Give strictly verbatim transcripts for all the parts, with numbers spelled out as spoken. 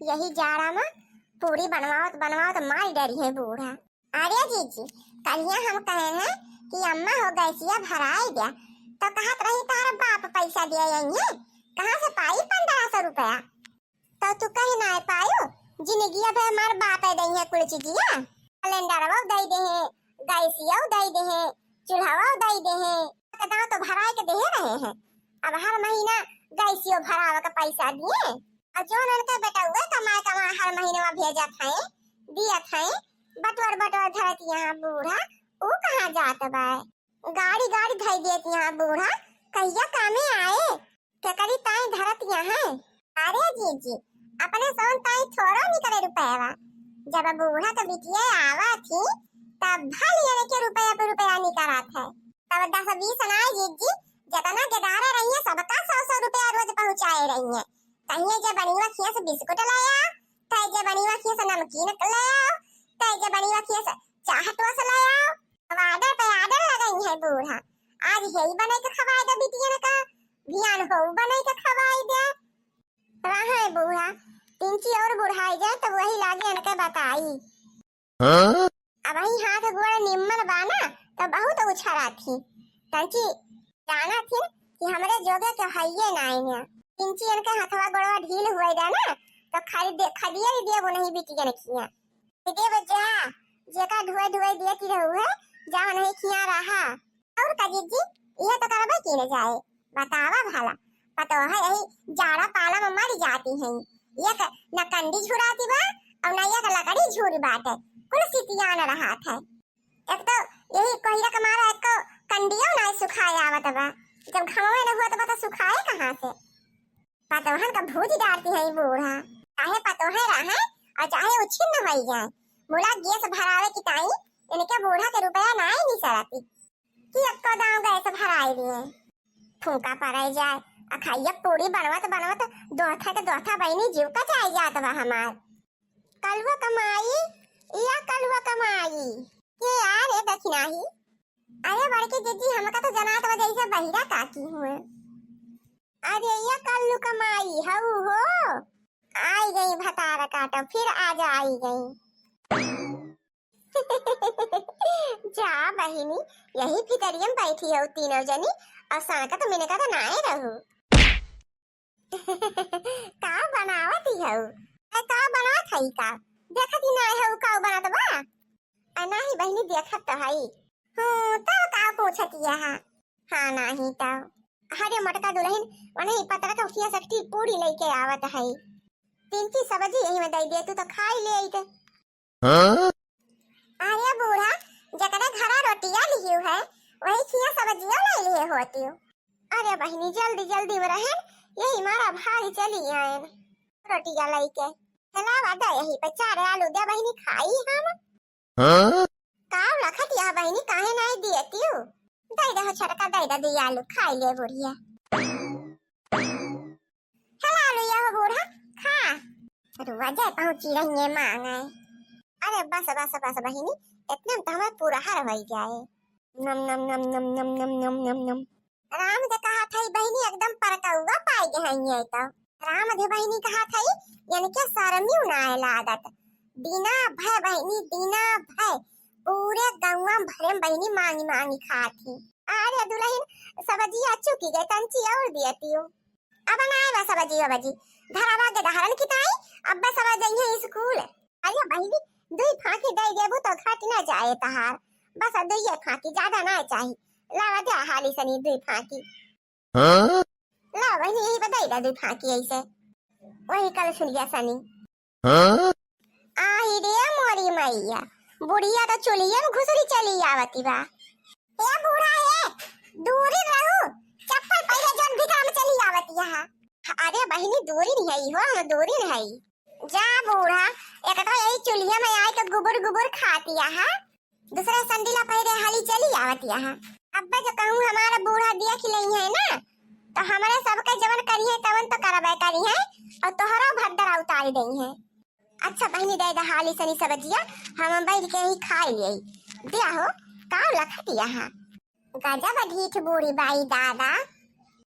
यही जाड़ा में पूरी बनवावत बनवावत मार डरी है बूढ़ा। अरे जीजी, कलिया हम कहे हैं कि अम्मा हो गैसिया भराई द्या, तो कहत रही तार बाप पैसा दिया यही है, कहाँ से पाई पन्द्रह सौ रुपया? तो तू कहे ना पायो, जिंदगिया भर हमार बाप है दई है कुल चीजिया, सिलेंडरवा दई दे है, गैसिया दई दे है, चूल्हा दई दे है, दांव तो भराए के देहे रहे हैं। अब हर महीना गैसियो भरावे के पैसा दिए, और जो उनके बेटउए कमाए कमाए हर महीने में भेजत है, दियत है, बटवर बटवर धरत यहाँ बूढ़ा, ऊ कहाँ जात बा? गाड़ी गाड़ी धई देत यहाँ बूढ़ा, कहिया कामे आए, केकरी ताई धरत यहाँ। अरे जीजी, अपने सोन ताई थोड़ो निकले रुपया, जब बूढ़ा के बिटिया आवा थी, तब भल इनके रुपया पे रुपया निकलत है। तब दस बीस नाई जीजी, जितना गेदारा रही है, सबका सौ सौ रुपया रोज पहुँचाए रही है। कहिए जे बनिया खिया से बिस्कुट ले आओ, चाहे जे बनिया खिया से नमकीन ले आओ, चाहे जे बनिया खिया से चाह टोस ले आओ। अब आर्डर पे आर्डर लगाई है बूढ़ा। आज यही बनाई के खवाए दे बिटियन का, बिहान हो बनाई के खवाए दे। रहे बूढ़ा, तिनची और बुढ़ाई जाए तब वही लागे इनके बताई। हाँ? अब वही हाथ गोड़ निम्मन बा ना, तो बहुत उछरा थी। तंची जाना थी कि हमरे जोगे के हइये ना आइने। तिनची इनके हथवा गोड़वा ढील हुए दे ना, तो खरीदे, खदिया ही देबो नहीं बिटियन खिया। देव जा, जेका ढुए ढुए देती रहू है, जा नहीं खिया रहा। और का जीजी, इहे तो करबे की न जाए, बतावा भला। पतोह यही जाड़ा पाला में मर जाती हैं, एक न कंडी झुराती बा, और न एक लकड़ी झुरी बाटे, कुल सितियान रहत है। एक तो यही कोहिरा के मारा एको कंडियो ना सुखाए आवत बा, जब घमवे न हुआ तो बता सुखाए कहाँ से? पतोहन का भूज डारती है बूढ़ा। चाहे पतोहे रहे और चाहे उछिन्न होई जाए, मुला गैस भरावे की ताई इनके बूढ़ा के रुपया नाई निसरती कि अक्को दांव गैस भराई लिए। फूंका पड़े जाए, अखाइया पूरी बनवत बनवत दोथा के दोथा बहनी जीव का जाए जात बा हमार। कलुआ कमाई, या कलुआ कमाई, के यार ए दखिनाही। अरे बड़की जीजी, हमका तो जनात बा जैसे बहिरा काकी हुए। अरे या कल्लू कमाई हऊ हो, आई गई भतार काटो, फिर आज आई गई। जा बहिनी, यही फितरियम बैठी हो तीनों जनी, और सनकत मिनकत नाए रहू। का बनावत ही हऊ? ए, का बनावत हई का? देखत ही नाए हऊ का बनत बा? आ नाही बहिनी, देखत तो हई। हूँ, तब का पूछत यहा? हाँ, नाही तब। अरे मोटका दुलहिन, वनही पतरा के उठिया सकती पूरी लइके आवत हई। तिनकी सब्जी यही में दई दे, तू तो खाई ले आई ते। हाँ? अरे बूढ़ा, जकरे घरा रोटिया लिहियो है, वही खिया सब्जिया ले लिए होतियो। अरे बहिनी, जल्दी जल्दी में रहेन, यही मारा भारी चली आएन रोटिया लइके। चला वादा यही पे चार आलू दे बहिनी, खाई हम। हाँ? का रखत यह बहिनी, काहे नाई दियतियो? दे दे हो छोटका, दे दे दी आलू, खाई ले बुढ़िया। चला आलू यह बूढ़ा, खा। रुआ जाए पहुंची रही है मांगे। अरे बस बस बस बहिनी, इतने में तो हमार पूरा हर होई जाए। नम नम नम नम नम नम नम नम नम। राम दे कहा था बहिनी, एकदम परकौआ पाई गए हैं ये तो। राम दे बहिनी कहा था, इनके शर्मियो ना आए लागत। दिना भय बहिनी, दिना भय पूरे गौवा भरे में बहिनी मांगी मांगी खात ही। अरे दुलहिन, सब्जिया चुकी गए, तंची और दियतियो। अब ना आए बा सब्जी वब्जी, धरावा के दहरन खिताई, अब बस अब जइहे स्कूल। अरे बहिनी, दुई फांकी दे देबू तो घट ना जाए तहार, बस दुइये फांकी, ज्यादा ना चाही। लावा दे हाली सनी दुई फांकी। हाँ? ला बहिनी, यही बताई दा दुई फांकी ऐसे, वही कल सुनिया सनी। हाँ? आई रे मोरी मैया, बुढ़िया तो चुलिया में घुसरी चली आवती बा। ए बूढ़ा ए, दूरी रहू, चप्पल पहले जोन भीतर में चली आवती है। अरे बहिनी, दूरी नहीं है हो, हम दूरी नहीं है। जा बूढ़ा, एक तो यही चुलिया में आए के गुबुर गुबुर खाती है, दूसरा संडीला पहिरे हाली चली आवत यहाँ। अब्बे जो कहूँ हमारा बूढ़ा देख लई है ना, तो हमारे सबके जवन करी है तवन तो करबे करी है, और तोहरो भद्दरा उतारी दई है। अच्छा बहिनी, दे दे हाली सनी सब्जिया, हम बैठ के ही खाई लिए। दिया हो, का लखत यहाँ? गजब ढीठ बूढ़ी बाई दादा।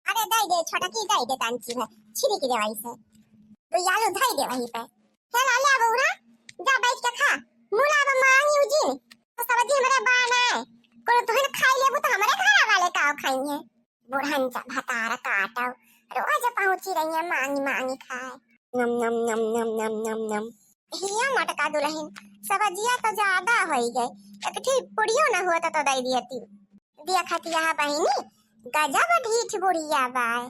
अरे दे दे छोटकी, दे दे तंची है, छिड़क दे वही से। दो आलू धई दे वहीं पे। चल आ ले बूढ़ा, जा बैठ के खा। मुला अब मांगी उजिन, तो सब्जी हमरे बा ना है। कुल तुहिन खाई लेबू तो हमरे घर वाले का खाई है। बुढ़न चा भतार काटव, रोज पहुंची रही है मांगी मांगी खाए। नम नम नम नम नम नम नम। हिया मोटका दुलहिन, सब्जिया तो ज्यादा होई गए, एक ठी पुड़ियो ना हुआ तो, तो दे दिया ती। देखत यह बहिनी, गजब ढीठ बुढ़िया बाय।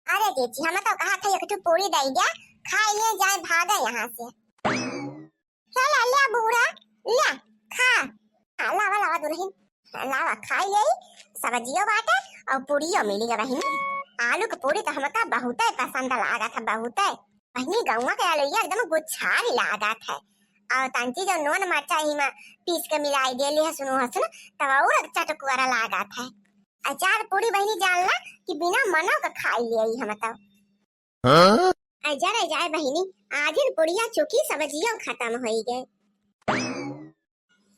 अरे जीजी, हम तो कहा था एक ठो पूरी दे दिया, खाइए जाए भागे यहाँ से। चल ले बूढ़ा, ले खा। हाँ, लावा लावा दुलहिन, लावा खाई ले, सब्जियो बाटे और पूरियो मिली गए बहिनी। आलू के पूरी तो हमका बहुते पसंद लागत है, बहुते। बहिनी, गौवा के आलू एकदम गुच्छारी लागत है। और तंची जो नून मरचा ही में पीस के मिलाई देली है, सुनो हसन, तब और चटकुआरा लागत है। अचार पूरी बहिनी जानला कि बिना मनो के खाई ले हम तो। हाँ? अजर जाए बहिनी, आजिन पुड़िया चुकी सब्जियों खत्म होई गए।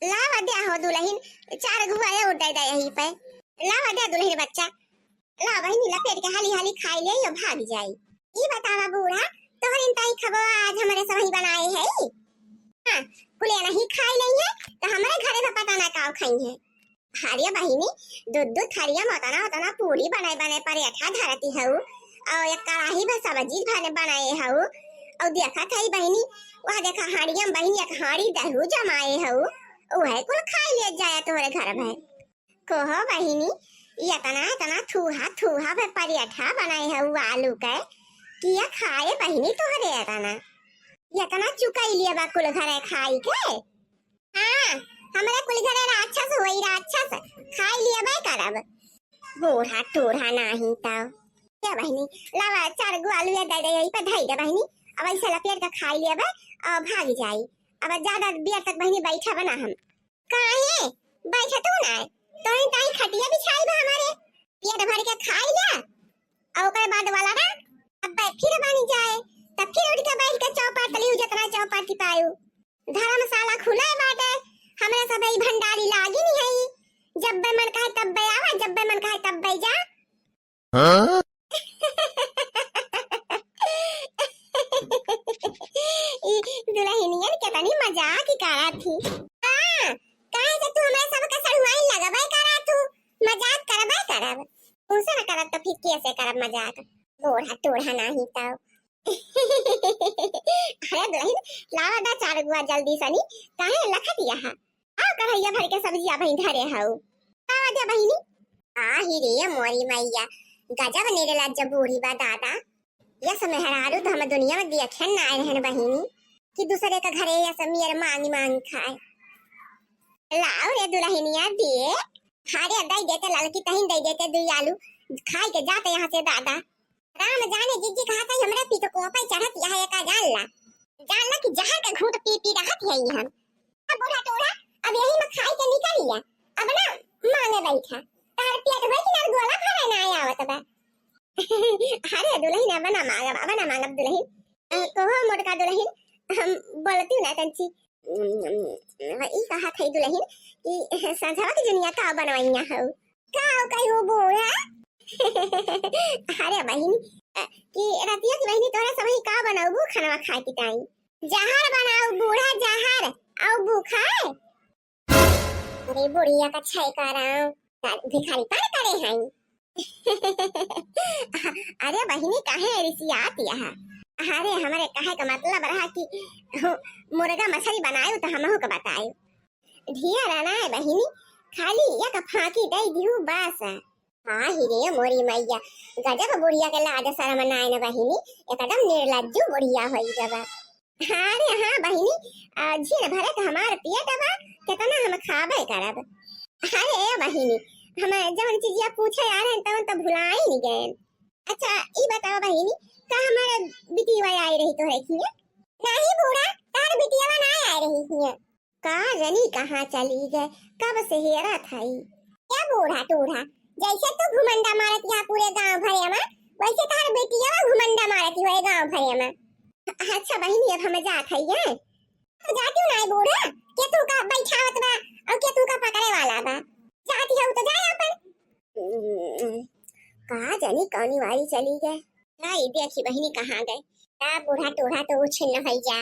लावा दे हो दुलहिन, चार गो आया उड़ दे दे यहीं पे। लावा दे दुलहिन बच्चा। ला बहिनी, लपेट के हाली हाली खाई ले और भाग जाई। ई बतावा बूढ़ा, तोहरिन ताई खबो आज हमरे सबही बनाए है? हाँ, कुले नहीं खाई ले है, तो हमरे घरे में पता ना का खाई है। अरे बहिनी, दू दू थरिया में उतना उतना पूरी बनाए बनाए परेठा धरती हऊ, और एक कढ़ाई में सब्जी बने बनाए हऊ, और देखत हई बहिनी, वह देखा हाड़िया में बहिनी एक हाड़ी दहू जमाए हऊ, उहे कुल खाई ले जाए तोहरे घर में। कहो बहिनी, ये इतना इतना थूहा थूहा पे परेठा बनाए हऊ आलू के, किया खाए बहिनी तोहरे इतना, ये इतना चुकाई लिया बा कुल घरे खाई के। हाँ, हमरे कुल घरे राक्षस होई, राक्षस, खाई लियबे करब। बूढ़ा टूढ़ा नाही तब। ए बहिनी, लावा चार गो आलू ये दे दे, यही पे धई दे बहिनी। अब ऐसे लपेट के खाई लियबे, अब भाग जाई। अब ज्यादा देर तक बहिनी बैठा बना हम। काहे? बैठा तू ना। तोही ताई खटिया बिछाई बा हमारे। पेट भर के खाई ले। और ओकर बाद वाला ना, अब फिर बन जाए। तब फिर उठ के बैठ के चौपाट तली जितना चौपाटी पायू। धर्मशाला खुले बाटे, हमरे सब ई भंडारी लागी नहीं है। जब बे मन कहे तब बे आवा, जब बे मन कहे तब बे जा। हाँ? ई दुलहिनियन केतनी मजाक ही करा थी। हाँ, काहे से तू हमरा सबके सड़ुआइन लगबे करा थू, मजाक करबे करब। तुमसे न करब तो फिर कैसे करब मजाक? बूढ़ा टूढ़ा नाही तब। अरे दुलहिन, लावा दा चार गुआ जल्दी सनी, काहे लखत यहाँ? आओ कढ़ैया भर के सब्जिया बहिन धरे हऊ। लावा दे बहिनी। आही रे मोरी मैया, गजब निर्लज्ज बूढ़ी बा दादा। यस मेहरारू तो हम दुनिया में देखे ना आए रहन बहिनी कि दूसरे का घरे यस मेर मांगी मांगी खाए। लाओ रे दुलहिनिया दे। अरे दई देते ललकी तहिन दई देते दुई आलू खाई के जाते यहाँ से दादा। राम जाने जिज्जी कहाँ से हमरा पीछे कोपा चढ़त यहाँ एका जान ला। जान ला कि जहर का घूंट पी पी रहत है हम। अब बूढ़ा टूढ़ा, अब यही में खाई के निकल लिया। अब ना मांगे बैठा। तार पेट होई कि ना गोला भरे ना आवत बा। अरे दुलहिन, अब ना मांगब, अब ना मांगब दुलहिन। अ, कहो मोटका दुलहिन, हम बोलती ना तंची। ई कहा थई दुलहिन कि संझवा की जुनिया का बनवाइया हो? का हो कही हो बूढ़ा? अरे बहिनी, अ, कि रतिया की बहिनी तोहरे सबही का बनाऊ खानवा खाए की टाइम? जहर बनाऊ बूढ़ा, जहर। आऊ बू खाए। अरे बुढ़िया का छै का राम, भिखारी पार करे हैं। अरे बहिनी, काहे रिसियात यह? अरे हमरे कहे का मतलब रहा कि हो, मुर्गा मछली बनायु तो हमहू के बतायु। ढेर ना है बहिनी, खाली एक फांकी दे दिहु बस। हाँ ही रे मोरी मैया, गजब बुढ़िया के लाज शरम नाय न बहिनी, एकदम निर्लज्जू बुढ़िया होई जब। हाँ रे हाँ बहिनी, आ, झीन भरे त हमार पेट बा, केतना हम खाबे करब। अरे ए बहिनी, हम जवन चीजिया पूछे आ रहे तवन तो भुलाई नहीं गए। अच्छा ई बताओ बहिनी, का हमारे बिटिया आई रही तोहरे खिया? नहीं बूढ़ा, तार बिटिया ना आई रही खिया। का जनी कहाँ चली गए, कब से हेरा थई। ए बूढ़ा टूढ़ा, जैसे तू घुमंडा मारत यहाँ पूरे गांव भरे में, वैसे तार बिटिया घुमंडा मारत हुए गांव भरे में। अच्छा बहिनी, अब हम जात हई हैं। तो जाती हूँ ना बूढ़ा, के तू का बैठावत बा और के तू का पकड़े वाला बा। जाती हूँ तो जाए अपन। हम्म, का जानी कौनी वाली चली गए। नहीं देखी बहिनी कहाँ गए। का बूढ़ा टूढ़ा तो उछिन्न होई जा।